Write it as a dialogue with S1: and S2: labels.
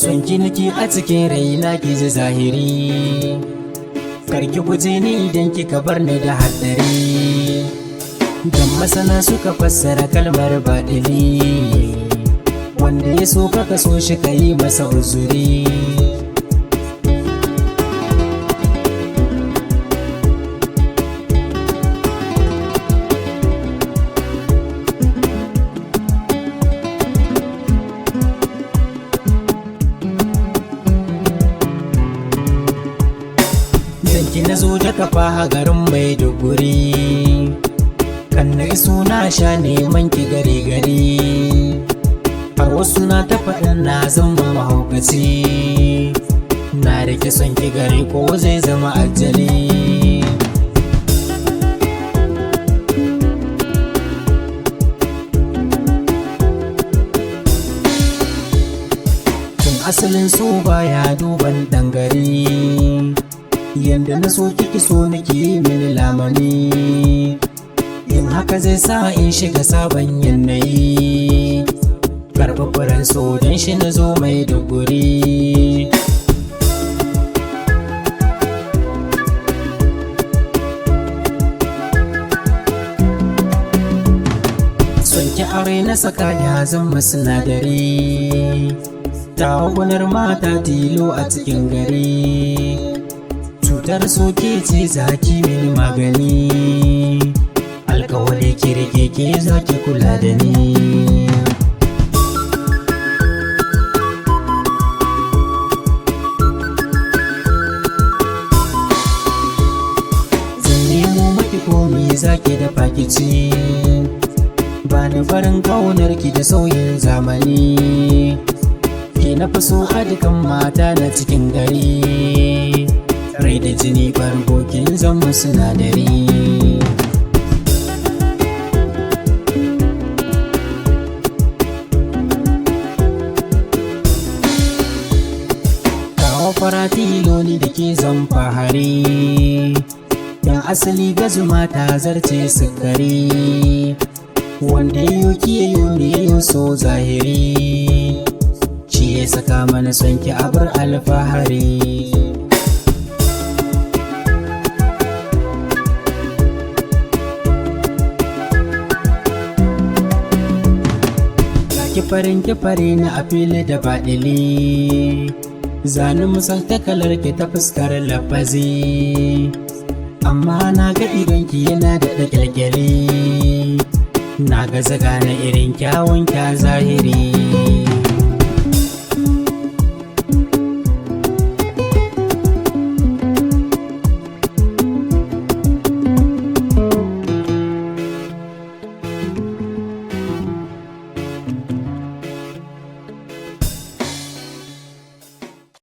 S1: Son ki nake a cikin raina, ki ji zahiri. Karki guje ni idan kika bar ni da haddari. Dan masana suka fassara kalmar baɗili, wanda ya so ka so shi, ka yi masa uzuri. Danki na zo da kafa garin Maiduguri, kan na iso na sha neman ki gari gari. Har wasu na ta faɗin na zama mahaukaci. Na rike son ki gari ko zai zama ajali. Tun asalin so baya duban ɗan gari. Yanda na so kiki so nake mini lamani. In haka zai sa in shiga sabon yanayi. Karɓi furen so don shi na zo Maiduguri. Son ki aure na saka ya zama sinadari. Tawagunar mata tilo a cikin gari. Cutar soke ce zaki mini magani. Alkawali ki rike, ke zaki kula da ni. Zan nemo maki komi zaki dafa ki ci. Ba ni farin kaunar ki da sauyin zamani. Ke na fi so a dukan mata na cikin gari. Rai da jini bargo kin zama sinadari. Kawo fara tilo ni da ke zan fahari. Dan asali gazuma ta zarce sukari. Wanda yayo ki yayo ne yayo so zahiri. Shi ya saka mana son ki abar alfahari. Ki farin ki fari na a fili da baɗili. Zani misalta kalar ki ta fuskar lafazi. Amma na ga idon ki yana da kyalkyali. Na gaza gane irin kyawun kya zahiri.